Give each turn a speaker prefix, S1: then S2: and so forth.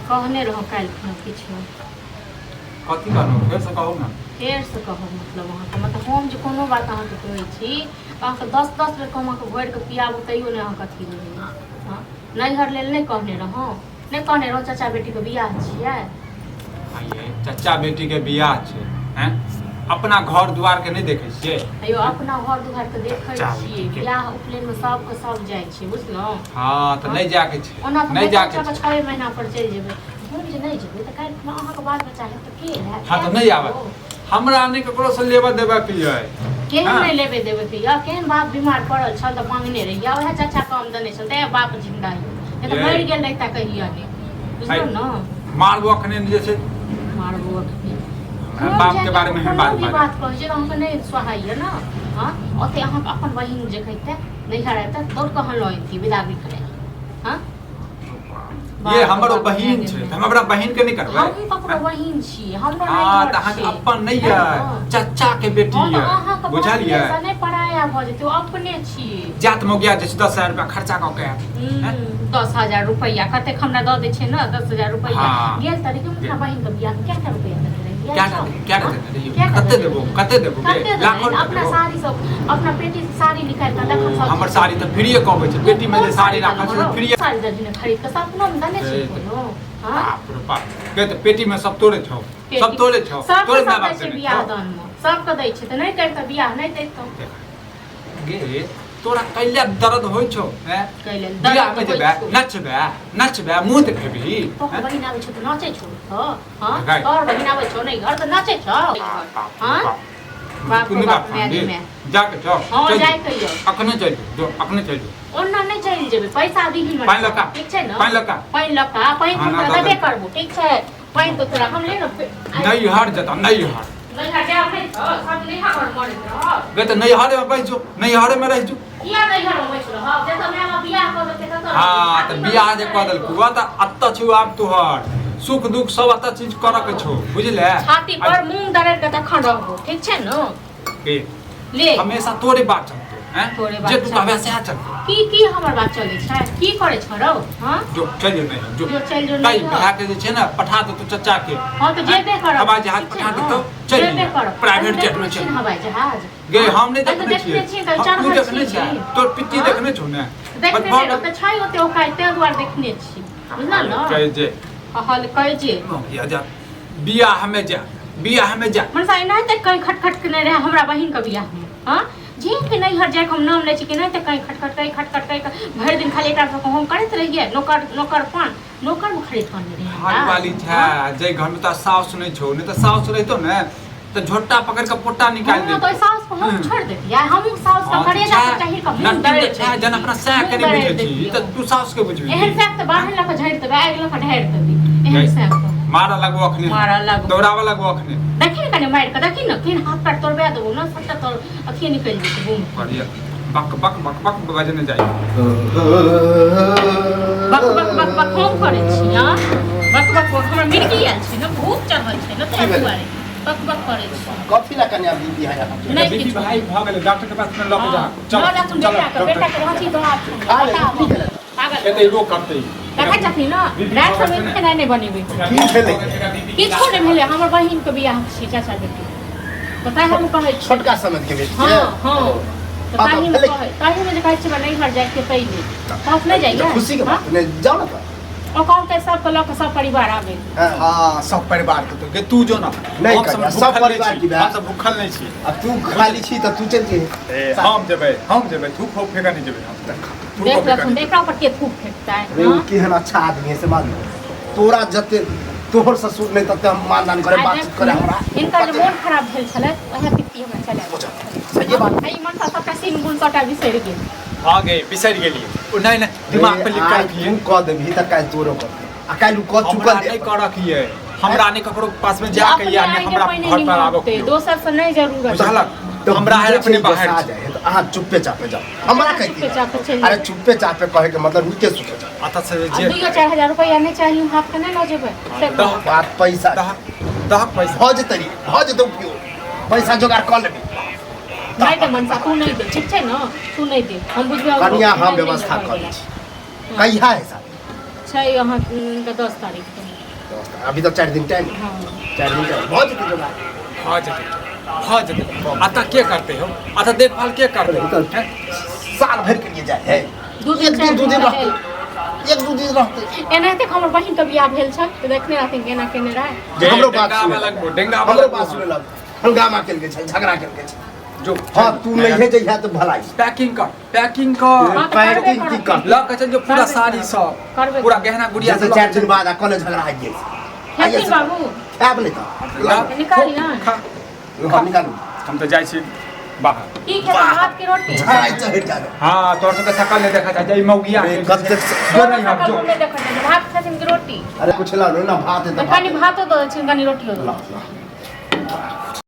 S1: कहने रहौं काल्हि खुना किछु।
S2: कथी कहलहुँ? फेरसँ कहू ने।
S1: फेरसँ कहब मतलब अहाँके मतलब हम जे कोनो बात अहाँके कहै छी तऽ अहाँके दस दस बेर हम अहाँके घोरिके पियाबू तैयो नहि अहाँके अथी रहैए। हँ, नैहर लेल नहि कहने रहौं? नहि कहने रहौं चाचा बेटीके बियाह छियै?
S2: आइये चचा बेटीके बियाह छै, हैं? अपना घर दुआरके नहि देखै छियै?
S1: अयो, अपना घर दुआर तऽ देखै छियै। बियाह उपनयनमे सबके सब जाइ छै, बुझलहुँ?
S2: हँ, तऽ नहि जायके छै।
S1: ओना तऽ
S2: नहि जायके
S1: बच्चाके
S2: छै।
S1: 6 महीना पर चलि जेबै। हम जे नहि जेबै तऽ काल्हि खुना अहाँके बाल बच्चा हैत तऽ के हैत?
S2: हँ, तऽ नहि आबत। हमरा नहि ककरो से लेबऽ देबऽ के यऽ।
S1: केहन
S2: हँ।
S1: नहि लेबे देबे के यऽ? केहन बाप बीमार पड़ल छल तऽ मांगने रहियै, उएह चाचा काम देने छल तैं बाप जिंदा यऽ, नहि तऽ
S2: ये।
S1: मरि गेल रहिता कहिया ने, बुझलहुँ ने?
S2: मारबो अखने जे छै।
S1: मारबो अखने।
S2: हमरा बाप के बारे में
S1: कोनो
S2: बात
S1: भी
S2: बाजब।
S1: बात कहै छै तऽ अहाँके नहि सोहाइए ने? हँ, ओते अहाँके अपन बहिन जे कहिते नैहर आबिते दौड़ कऽ अहाँ लऽ अबितियै विदागरी करै। हँ,
S2: ये हमर ओ बहिन छै तऽ हम अपना बहिन के नहि करबै?
S1: हमहूँ ककरो बहिन छी, हमरो
S2: हँ,
S1: नैहर
S2: तऽ अहाँके
S1: छै।
S2: अपन नहि
S1: है
S2: यऽ,
S1: ने?
S2: चचा के बेटी
S1: हँ, तऽ
S2: यऽ,
S1: अहाँके
S2: बुझलियै?
S1: बहिनेसँ नहि पराया भऽ जेतै, ओ अपने छियै।
S2: जात मौगिया जे छै 10,000 रुपया खर्चा कऽ के आयत।
S1: 10,000 रुपैआ कतेक हमरा दऽ दै छै ने, 10,000 रुपैआ
S2: हँ।
S1: गेल तऽ देखियौ, अपना बहिन के बियाह मे कएटा रुपैआ देने रहियै?
S2: क्या टा क्या टा देने रहियै?
S1: कएटा
S2: कते
S1: देने
S2: देबो?
S1: रहियै?
S2: कते देबो गे?
S1: कते देने
S2: लाखो
S1: रहियै?
S2: रुपया
S1: अपना
S2: देबो?
S1: साड़ी सब, अपना पेटी से साड़ी निकालि कऽ देखन सब
S2: हमर
S1: चीज।
S2: साड़ी तऽ फ्रीए कहबै छै, पेटी में जे
S1: कोन
S2: साड़ी राखल छै
S1: देलहुँ?
S2: फ्रीए
S1: साड़ी दर्जी खरीद कऽ सपनो मे देने छै
S2: ए,
S1: कोनो? हँ,
S2: बाप रे बाप, गे तऽ पेटी में सब तोरे छौ, सब तोरे छौ,
S1: सबके
S2: तोरे
S1: सब
S2: माय
S1: दै
S2: बाप
S1: छै
S2: देने
S1: बियाह
S2: छौ।
S1: दान मे सबके दै छै तऽ नहि करितऽ बियाह नहि दैतौ।
S2: गे, तोरा कैला दर्द होइ छौ? हैं?
S1: कैले
S2: बियाह
S1: दर्द
S2: में
S1: होइ
S2: जेबे
S1: छौ?
S2: नचबे नचबे, मुंह देखेबही?
S1: तोहर
S2: हैं?
S1: बहिन आबै छौ तऽ नाचै छौ तऽ? हँ,
S2: गै।
S1: तोहर बहिन आबै छौ नहि घर तऽ नाचै छौ?
S2: बाप रे
S1: हँ
S2: बाप।
S1: बाप रे
S2: कुनी
S1: बाप,
S2: बाप
S1: माय गे
S2: गे,
S1: माय।
S2: जाके छौ।
S1: हँ,
S2: चलि
S1: जाय
S2: जो।
S1: कहियो।
S2: अखने चलि जो, जो अखने चलि जो।
S1: ओना नहि चलि जेबै, पैसा दीही हमरा।
S2: पानि लऽ कऽ।
S1: ठीक छै ने?
S2: पानि लऽ कऽ।
S1: पानि लऽ कऽ, पानि
S2: हँ,
S1: हम
S2: ना
S1: तोरा
S2: दऽ
S1: देबे
S2: देब।
S1: करबो, ठीक छै? पानि तऽ तोरा हम ले ने।
S2: नैहर जता, नैहर।
S1: नैहर जायब नहि तऽ सब नैहर घर मरैत रहब।
S2: गे, तऽ नैहरे में बैस जो, नैहरे में रहि जो।
S1: किया नैहर में बैस रहब? जतऽ माय बाप बियाह कऽ देलकै ततऽ रहबै।
S2: हाँ, तऽ
S1: शादी
S2: बियाह
S1: कऽ
S2: जे कऽ देलकौ तऽ अतऽ छौ आब तोहर सुख दुख सब अतऽ चीज करऽ के छौ, बुझले?
S1: छाती पर मूंग दरड़ि कऽ तखन रहबो, ठीक छै ने?
S2: गे,
S1: ले।
S2: हमेशा तोरे बात चलतो हैं,
S1: तोरे बात
S2: जे तू कहबे
S1: चलतौ।
S2: सएह चलतो।
S1: की की हमर बात चलै छै? की करै छौ रौ? हँ,
S2: जो चल जो, नहीं जो।
S1: जो चलि जो
S2: कल
S1: नैहर।
S2: भए के जे छै ने पठा देतो चचा के।
S1: हँ, तऽ जेबे करब।
S2: हवाई जहाज
S1: ठीक छै
S2: पठा
S1: ने?
S2: देतो, चलि
S1: जेबे
S2: जइहे।
S1: करब।
S2: प्राइवेट
S1: हम
S2: जेट में
S1: देखने छी
S2: चलि।
S1: ने हवाई जहाज।
S2: गे, हम नहि
S1: हम तऽ
S2: देखने
S1: देखने
S2: छियै।
S1: छियै तऽ
S2: हम तू
S1: चढ़ल
S2: देखने
S1: छी।
S2: छै? तोर पित्ती
S1: हँ?
S2: देखने छौ ने?
S1: देखने
S2: बस
S1: नहि
S2: भऽ
S1: रहौ
S2: गेल।
S1: तऽ छै ओते औकात, ताहि दुआरे देखने छी, बुझल ने?
S2: कहै जे
S1: कहल कहै जे
S2: या जा, बियाह में जा, बियाह में जा।
S1: मनसा एनाहिते कहीं खटखट के नहि रहै हमरा बहिन के बियाह में। हँ, जे के नैहर जाइके हम नाम लै छी कि नहि तऽ कहीं खटखट कहीं खटखट कहीं भरि दिन खाली एकरा सबके हम करैत रहियै। नौकर नौकर पान नौकर मे खरीद कऽ अनने रहियै
S2: भाग
S1: हमरा।
S2: वाली छै जे घर में तो साउस नहीं छौ, नहीं तो साउस रहितो ने तऽ झोटा पकड़ के पोटा निकाल
S1: हम
S2: दे।
S1: तऽ ओहि साउस को हम छोड़ देतियै, हमहूँ साउस के
S2: हाँ, तऽ
S1: करेजा
S2: छै,
S1: पर चढ़ि कऽ मुँह
S2: नट्टी
S1: दरड़ि
S2: तऽ छै, जहन अपना सएह के
S1: मुँह
S2: नहि
S1: दरड़ि
S2: बुझै छी
S1: देतियै।
S2: तऽ तू साउस के बुझबही?
S1: एहन साग तऽ बाहर लऽ कऽ झाड़ि देबै, आगि लऽ कऽ ढारि देबै एहन
S2: गई।
S1: साग तऽ।
S2: मारऽ लगबो अखने।
S1: मारऽ लगबो।
S2: दौड़ाबऽ लगबो अखने।
S1: देखी ने, कने मारि कऽ देखी ने, केहन हाथ पैर तोड़बा देबो ने, सबटा तोड़ अथिये निकलि जेतै बूम।
S2: बढ़िया बक बक बक बक बजने जाइ।
S1: बक बक बक बक हम करै छी? हँ, बक बक बक हमरा मिर्गी आयल छै ने, भूख चढ़ल छै ने,
S3: की
S1: ताहि
S3: भेलै?
S1: दुआरे बक बक करै छी।
S3: कथी ला कन्या बीबी है अहाँके?
S1: नहि
S2: बीपी
S1: किछु।
S2: भाई भऽ गेलै, डॉक्टर के पास में लऽ के जा।
S1: चल चल
S2: चल
S1: बेटा के, बेटा के रांची दौड़ा छौ।
S3: खा ले, की भेलै?
S1: पागल।
S2: एते रोग करतै।
S1: देखै छथिन ने, राति समय खेनाइ नहि बनेबै।
S3: की भेलै?
S1: किछो नहि भेलै। हमर बहिन के बियाह छै, चाचा बेटी, तऽ ताहि हम कहै छी।
S3: छोटका समझ के बेटी?
S1: हँ हँ, तऽ
S3: हँ, तऽ
S1: ताहिमे
S3: भेलै।
S1: कहै ताहिमे जे कहै छी हमरा नैहर जाइके ताहि लेल कहत नहि जाइए।
S3: खुशी के बात नहि, जाओ ना तऽ।
S1: ओ कहलकै सबके लऽ कऽ सब परिवार आबै।
S3: हाँ।
S2: हाँ, सब परिवार के तो गे तू जो ना।
S3: नहीं
S2: हम सब
S3: कन्या, सब
S2: भूखल नहीं
S3: परिवार
S2: छी।
S3: की बा।
S2: हम सब भूखल नहीं छी।
S3: अब तू खाली छी तऽ तू चलि जइहे।
S2: ए, हम जेबै, हम जेबै, थूक फूक फेंका नहीं जेबै हम। थूक
S1: देख
S2: फूक फेंका
S1: लथुन
S2: नहीं।
S1: एकरा पर के थूक फेंकतै?
S3: रे, ओ
S1: हँ?
S3: केहन अच्छा आदमी है से मालूम है? तोरा जते तोहर ससुर नहीं तते हम मानदान करे,
S1: आइ
S3: बातचीत करे हमरा।
S1: हिनकर जे मोन खराब भेल छलै, वएह पित्ती हमरा चला
S3: बुझल, सही बात।
S1: आ ई मनसा सबटा सीन गुण सबटा बिसरि गेल।
S2: हाँ गे, बिसरि गेलियै ओ। नहीं नहीं, दिमाग पे लिख के
S3: आइ
S2: रखिए।
S3: तू कऽ देबही तऽ काल्हि तोरो कर देबही। आ काल्हि उ कऽ
S2: हमरा
S3: चुकल
S2: नहीं कर रखिए, हमरा नहीं ककरो पास में जा के
S1: अपने
S2: या नहीं
S1: आइ के
S2: हमरा
S1: पहिने
S2: घर पर आबो
S1: निमकतै, दोसर से नहीं जरूरत।
S2: बुझलक?
S3: तऽ
S2: हमरा है
S3: बुझै
S2: अपने
S3: छै
S2: बाहर
S3: गोसा
S2: छै।
S3: जाइ है तऽ अहाँ चुप्पे चापे जाउ, हमरा
S1: चुप्पे
S3: कहै
S1: चापे चलि
S3: अरे
S1: जेबै।
S3: चुप्पे चापे कहे के मतलब नीके सुखे जाउ।
S2: अतः से
S1: आ
S2: जे
S1: 2-4 हजार रुपैआ नहीं चाहिए, हाथ के नहीं लऽ जेबै से
S2: दह।
S3: बात पैसा
S2: दहक दहक पैसा।
S3: भऽ जेतै रे, भऽ जेतै उपयोग, पैसा जोगाड़ कऽ लेबै।
S1: नहीं दे मनसा, तू नहीं दे, ठीक छै ने? तू नहीं दे, हम बुझबै।
S3: कनिया, हम
S1: नहीं
S3: व्यवस्था
S1: दे
S3: कऽ दै छी। कहिया है शादी?
S1: छै अहाँके 10 तारीख के।
S3: अभी तऽ 4 दिन टाइम।
S1: हँ।
S3: 4 दिन टाइम भऽ जेतै जोगाड़।
S2: भऽ जेतै, भऽ जेतै। अतः के करतै हौ? अतः देखभाल के करतै?
S3: अरे, तऽ साल भरि के लिए जाइ है।
S1: 2 दिन
S3: एक दिन
S1: 4
S3: 2
S1: दिन
S3: दिन रहतै, 1 2 दिन रहतै।
S1: एनाहिते हमर बहिन के बियाह भेल छल तऽ देखने रहथिन केना केने रहै।
S3: जे हमरो बात
S2: डेंगा
S3: सुने
S2: लगबो, डेंगा
S3: हमरो
S2: लगबो।
S3: बात सुने लग, हंगामा केलकै छल, झगड़ा केलकै छल।
S2: जो
S3: हाँ, तू नहीं जइहा तऽ भलाई।
S2: पैकिंग कर, पैकिंग कर।
S1: हाँ, तऽ करबे
S3: पैकिंग की
S1: करब।
S3: कर?
S2: लऽ के चल जो पूरा
S1: करबे
S2: साड़ी
S1: करब।
S2: सब,
S1: करबे
S2: पूरा
S1: करब।
S2: गहना गुड़िया
S3: जैसे
S2: सब।
S3: 4 दिन बाद आ कॉलेज झगड़ा आइ गेल।
S1: खेथिन बाबू?
S3: आब नहि तऽ
S1: निकाली ना।
S2: खा।
S3: हाँ, निकालू।
S2: हम तऽ जाइ छी बाहर।
S1: की खेबै, भात की रोटी?
S3: झगड़ा आइ चढ़ि जाए।
S2: हाँ, तोहर सबके शकल नहि देखा चाहै ई मौगिया।
S3: अरे, कतेक
S2: जो नहीं हम, जो।
S1: शकल नहि देखऽ चाहै। भात खेथिन की रोटी?
S3: अरे कुछ ला ना, भात है
S1: तऽ
S3: तऽ
S1: कनि भातो दऽ दै छियनि, कनि रोटियो दऽ।
S3: ला, ला।